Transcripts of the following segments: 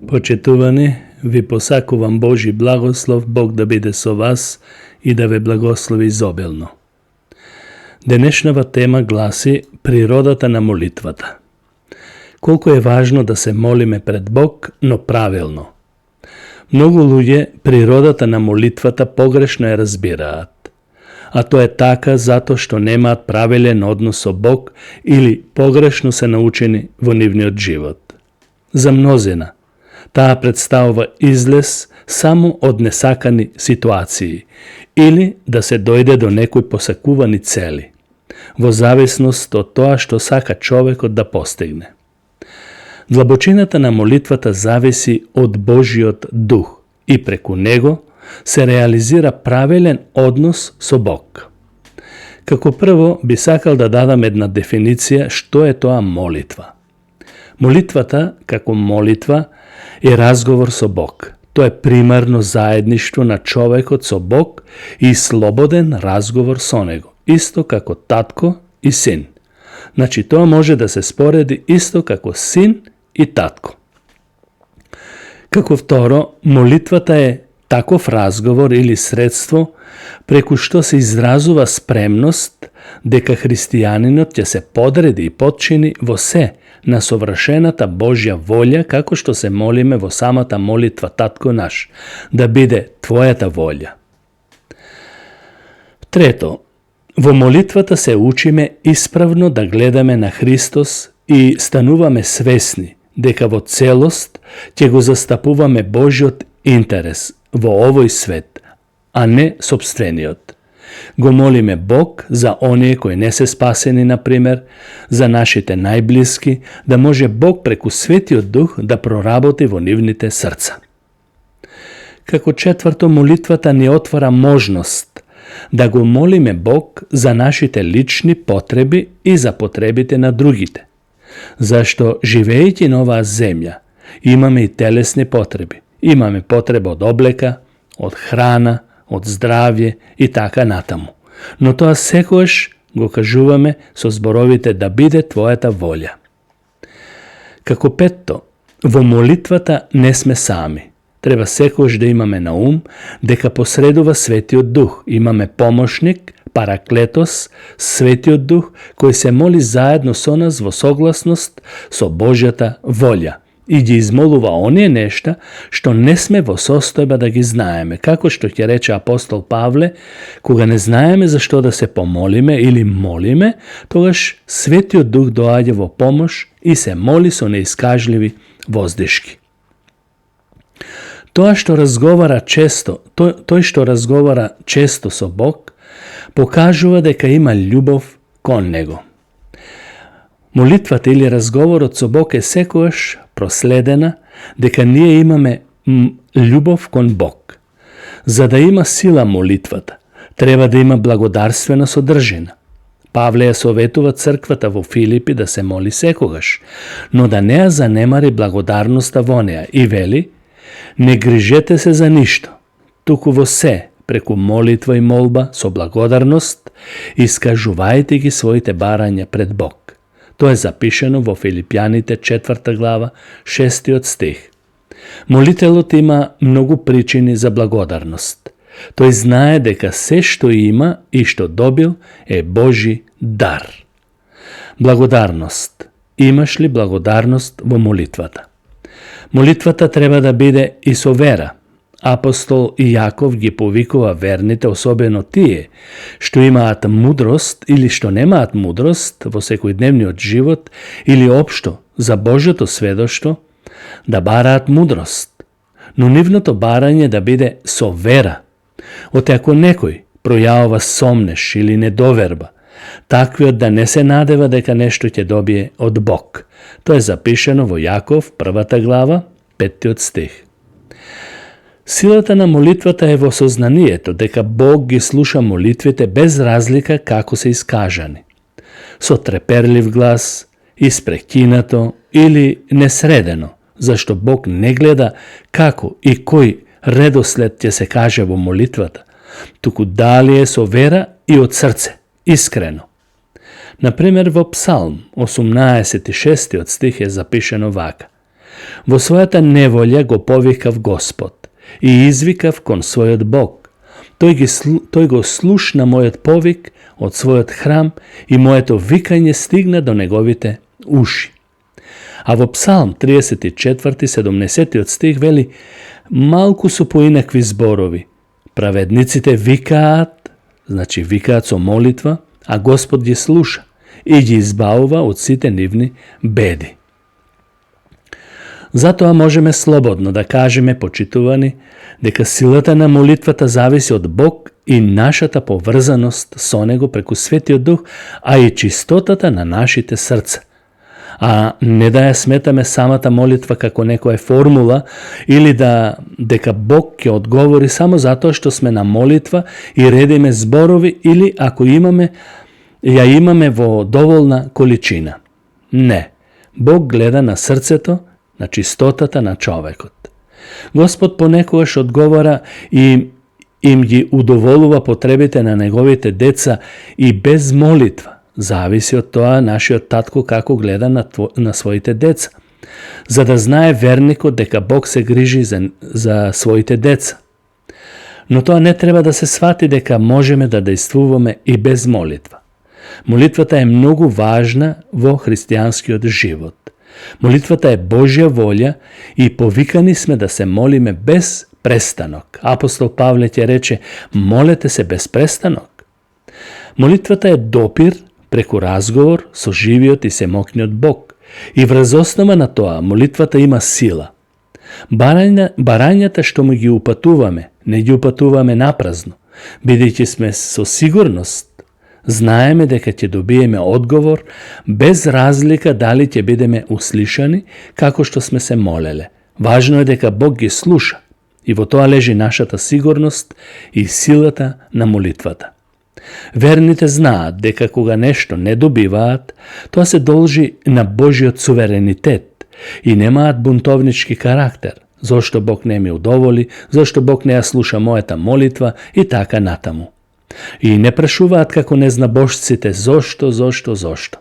Почитувани, ви посакувам Божи благослов, Бог да биде со вас и да ве благослови изобилно. Денешнава тема гласи природата на молитвата. Колку е важно да се молиме пред Бог, но правилно. Многу луѓе природата на молитвата погрешно ја разбираат. А тоа е така затоа што немаат правилен однос со Бог или погрешно се научени во нивниот живот. За мнозина, таа представува излез само од несакани ситуации или да се дојде до некои посакувани цели, во зависност од тоа што сака човекот да постигне. Длабочината на молитвата зависи од Божиот дух и преку него се реализира правилен однос со Бог. Како прво би сакал да дадам една дефиниција што е тоа молитва. Молитвата, како молитва, е разговор со Бог. Тоа е примарно заедништво на човекот со Бог и слободен разговор со него, исто како татко и син. Значи, тоа може да се спореди исто како син и татко. Како второ, молитвата е таков разговор или средство преку што се изразува спремност дека христијанинот ќе се подреди и подчини во се на совршената Божја волја, како што се молиме во самата молитва Татко наш, да биде Твојата волја. Трето, во молитвата се учиме исправно да гледаме на Христос и стануваме свесни дека во целост ќе го застапуваме Божјот интерес во овој свет, а не собствениот. Го молиме Бог за оние кои не се спасени, например, за нашите најблиски, да може Бог преку Светиот Дух да проработи во нивните срца. Како четврто, молитвата ни отвора можност да го молиме Бог за нашите лични потреби и за потребите на другите. Зашто, живејќи на оваа земја, имаме и телесни потреби. Имаме потреба од облека, од храна, од здравје и така натаму. Но тоа секогаш го кажуваме со зборовите да биде Твојата волја. Како петто, во молитвата не сме сами. Треба секогаш да имаме на ум дека посредува Светиот Дух. Имаме помошник, Параклетос, Светиот Дух, кој се моли заедно со нас во согласност со Божјата волја и ги измолува оние нешта што не сме во состојба да ги знаеме, како што ќе рече апостол Павле, кога не знаеме за што да се помолиме или молиме, тогаш Светиот Дух доаѓа во помош и се моли со неискажливи воздишки. Тој што разговара често со Бог, покажува дека има љубов кон него. Молитвата или разговорот со Бог е секогаш проследена дека ние имаме љубов кон Бог. За да има сила молитвата, треба да има благодарствена содржина. Павле ја советува црквата во Филипи да се моли секогаш, но да не ја занемари благодарноста во неа и вели: не грижете се за ништо, туку во се, преку молитва и молба со благодарност, искажувајте ги своите барања пред Бог. Тоа е запишено во Филипјаните 4 глава, 6 стих. Молителот има многу причини за благодарност. Тој знае дека се што има и што добил е Божи дар. Благодарност. Имаш ли благодарност во молитвата? Молитвата треба да биде и со вера. Апостол Јаков ги повикува верните, особено тие што имаат мудрост или што немаат мудрост во секојдневниот живот или општо за Божјото сведоштво, да бараат мудрост, но нивното барање да биде со вера. Оте ако некој пројавува сомнеш или недоверба, таквиот да не се надева дека нешто ќе добие од Бог. Тоа е запишено во Јаков 1 глава, 5 стих. Силата на молитвата е во сознанието дека Бог ги слуша молитвите без разлика како се искажани. Со треперлив глас, испрекинато или несредено, зашто Бог не гледа како и кој редослед ќе се каже во молитвата, туку дали е со вера и од срце, искрено. Например, во Псалм 18 стих е запишено вака: Во својата неволја го повикав Господ и извикав кон својот Бог. Тој го слушна мојот повик од својот храм и моето викање стигна до неговите уши. А во Псалм 34, 70 стих вели: малку су поинакви зборови. Праведниците викаат, значи викаат со молитва, а Господ ги слуша и ги избавува од сите нивни беди. Затоа можеме слободно да кажеме, почитувани, дека силата на молитвата зависи од Бог и нашата поврзаност со Него преку Светиот Дух, а и чистотата на нашите срца. А не да ја сметаме самата молитва како некоја формула или дека Бог ќе одговори само затоа што сме на молитва и редиме зборови или ако ја имаме во доволна количина. Не, Бог гледа на срцето, на чистотата на човекот. Господ понекогаш одговара и им ги удоволува потребите на неговите деца и без молитва. Зависи од тоа нашиот татко како гледа на своите деца, за да знае верникот дека Бог се грижи за своите деца. Но тоа не треба да се свати дека можеме да действуваме и без молитва. Молитвата е многу важна во христијанскиот живот. Молитвата е Божја волја и повикани сме да се молиме без престанок. Апостол Павле ќе рече: молете се без престанок. Молитвата е допир преку разговор со живиот и семокниот Бог. И врз основа на тоа, молитвата има сила. Барањата што му ги упатуваме, не ги упатуваме напразно, бидејќи сме со сигурност знаеме дека ќе добиеме одговор без разлика дали ќе бидеме услишани како што сме се молеле. Важно е дека Бог ги слуша и во тоа лежи нашата сигурност и силата на молитвата. Верните знаат дека кога нешто не добиваат, тоа се должи на Божиот суверенитет и немаат бунтовнички карактер. Зошто Бог не ми удоволи, зошто Бог не ја слуша мојата молитва и така натаму. И не прашуваат како незнабожците зошто.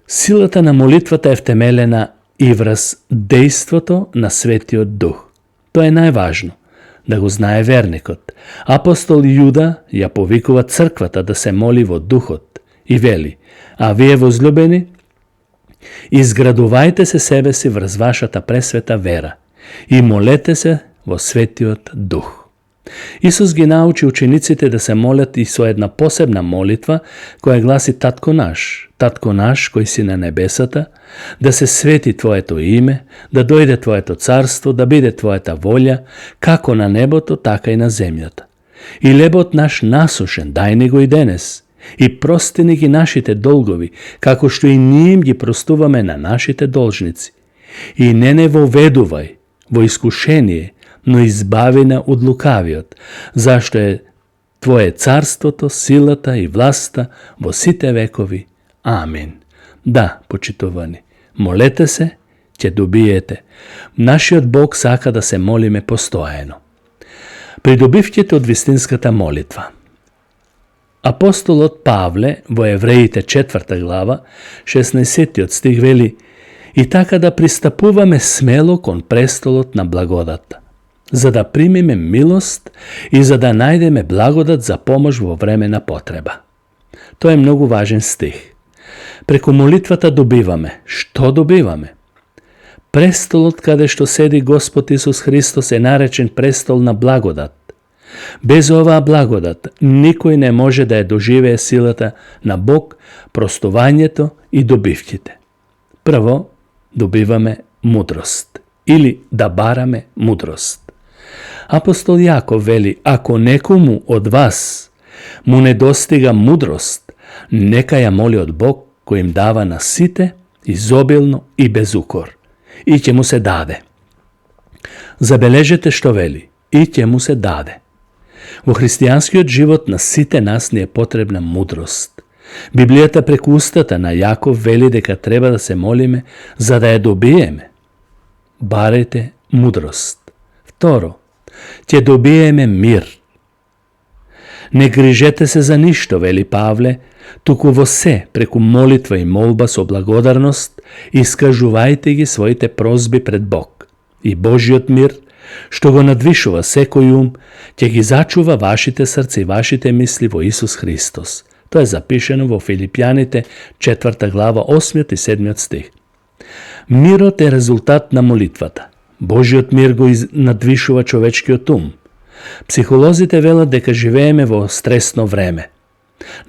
Силата на молитвата е втемелена и врз дејството на Светиот Дух. Тоа е најважно, да го знае верникот. Апостол Јуда ја повикува црквата да се моли во Духот и вели: а вие возлюбени, изградувајте се себе си врз вашата пресвета вера и молете се во Светиот Дух. Исус ги научи учениците да се молят и со една посебна молитва која гласи: Татко наш кој си на небесата, да се свети Твоето име, да дојде Твоето царство, да биде Твојата волја, како на небото, така и на земјата. И лебот наш насушен, дај ни го и денес, и прости ни ги нашите долгови, како што и ние им ги простуваме на нашите должници. И не воведувај во искушение, но избави на од лукавиот, зашто е Твое царството, силата и власта во сите векови. Амин. Да, почитувани, молете се, ќе добиете. Нашиот Бог сака да се молиме постојано. Придобивките од вистинската молитва. Апостолот Павле во Евреите 4 глава, 16 стих вели: и така да пристапуваме смело кон престолот на благодата, за да примиме милост и за да најдеме благодат за помош во време на потреба. Тоа е многу важен стих. Преку молитвата добиваме. Што добиваме? Престолот каде што седи Господ Исус Христос е наречен престол на благодат. Без оваа благодат никој не може да ја доживее силата на Бог, простувањето и добивките. Прво, добиваме мудрост или да бараме мудрост. Апостол Јаков вели: ако некому од вас му недостига мудрост, нека ја моли од Бог кој им дава на сите, изобилно и без укор, и ќе му се даде. Забележете што вели: и ќе му се даде. Во христијанскиот живот на сите нас ни е потребна мудрост. Библијата преку устата на Јаков вели дека треба да се молиме за да ја добиеме. Барете мудрост. Второ, ќе добиеме мир. Не грижете се за ништо, вели Павле, туку во се, преку молитва и молба со благодарност, искажувајте ги своите прозби пред Бог. И Божиот мир, што го надвишува секој ум, ќе ги зачува вашите срца и вашите мисли во Исус Христос. Тоа е запишено во Филипјаните 4 глава 8 и 7 стих. Мирот е резултат на молитвата. Божиот мир го надвишува човечкиот ум. Психолозите велат дека живееме во стресно време,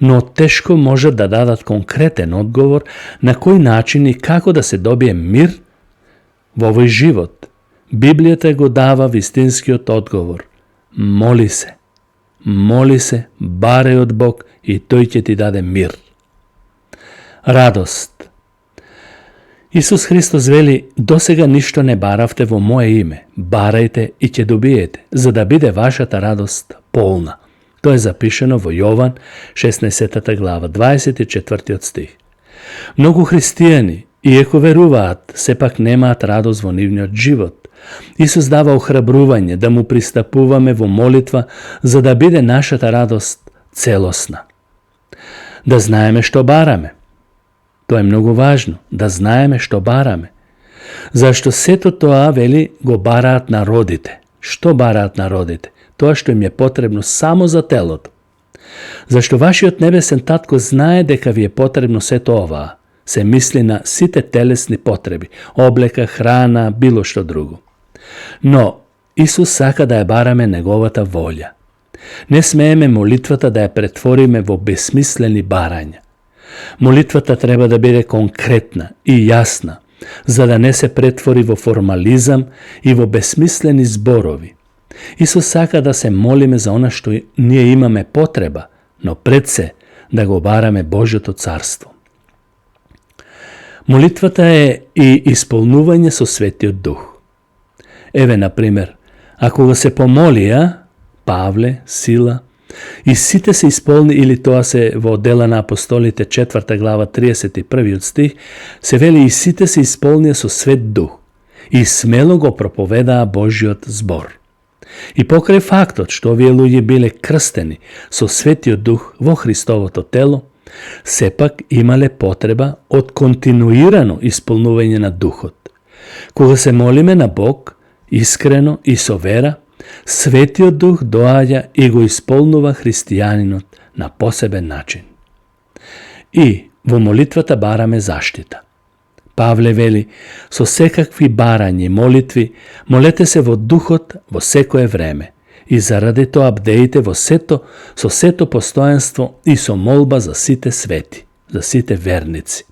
но тешко можат да дадат конкретен одговор на кој начин и како да се добие мир во овој живот. Библијата го дава вистинскиот одговор. Моли се, барај од Бог и Тој ќе ти даде мир. Радост. Исус Христос вели, досега ништо не баравте во Мое име, барајте и ќе добиете, за да биде вашата радост полна. Тоа е запишено во Јован 16 глава 24 стих. Многу христијани, иако веруваат, сепак немаат радост во нивниот живот. Исус дава охрабрување да му пристапуваме во молитва, за да биде нашата радост целосна. Да знаеме што бараме. Тоа е многу важно, да знаеме што бараме. Зашто сето тоа, вели, го бараат народите. Што бараат народите? Тоа што им е потребно само за телото. Зашто вашиот небесен татко знае дека ви е потребно сето оваа. Се мисли на сите телесни потреби, облека, храна, било што друго. Но Исус сака да ја бараме неговата волја. Не смееме молитвата да ја претвориме во бесмислени барања. Молитвата треба да биде конкретна и јасна, за да не се претвори во формализам и во бесмислени зборови. Исус сака да се молиме за она што ние имаме потреба, но пред се да го бараме Божјото царство. Молитвата е и исполнување со Светиот Дух. Еве, например, ако го се помолија Павле, Сила, и сите се исполни, или тоа се во Дела на апостолите 4 глава 31 стих, се вели и сите се исполнија со Свет Дух и смело го проповедаа Божиот збор. И покрај фактот што овие луѓе биле крстени со Светиот Дух во Христовото тело, сепак имале потреба од континуирано исполнување на Духот. Кога се молиме на Бог, искрено и со вера, Светиот Дух доаѓа и го исполнува христијанинот на посебен начин. И во молитвата бараме заштита. Павле вели, со секакви барања и молитви, молете се во Духот во секое време и заради тоа бдеите во сето, со сето постоjanство и со молба за сите свети, за сите верници.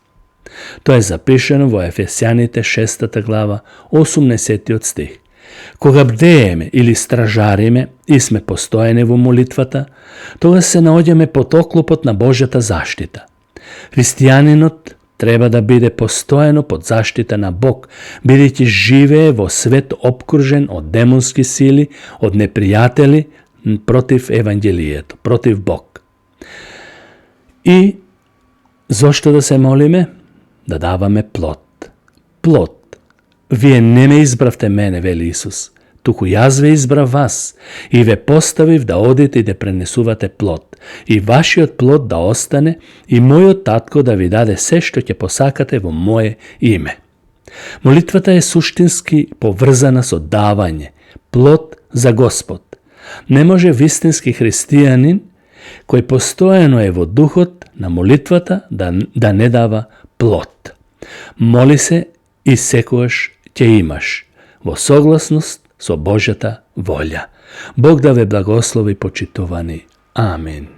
Тоа е запишено во Ефесјаните 6 глава 18 стих. Кога бдееме или стражариме и сме постојани во молитвата, тогаш се наоѓаме под оклопот на Божјата заштита. Христијанинот треба да биде постојано под заштита на Бог, бидејќи живее во свет обкружен од демонски сили, од непријатели против Евангелието, против Бог. И зошто да се молиме? Да даваме плод. Плод. Вие не ме избравте мене, вели Исус, туку јас ве избрав вас и ве поставив да одите и да пренесувате плод, и вашиот плод да остане, и мојот татко да ви даде се што ќе посакате во мое име. Молитвата е суштински поврзана со давање, плод за Господ. Не може вистински христијанин, кој постојано е во духот на молитвата, да не дава плод. Моли се и секогаш ќе имаш, во согласност со Божјата волја. Бог да ве благослови, почитувани. Амин.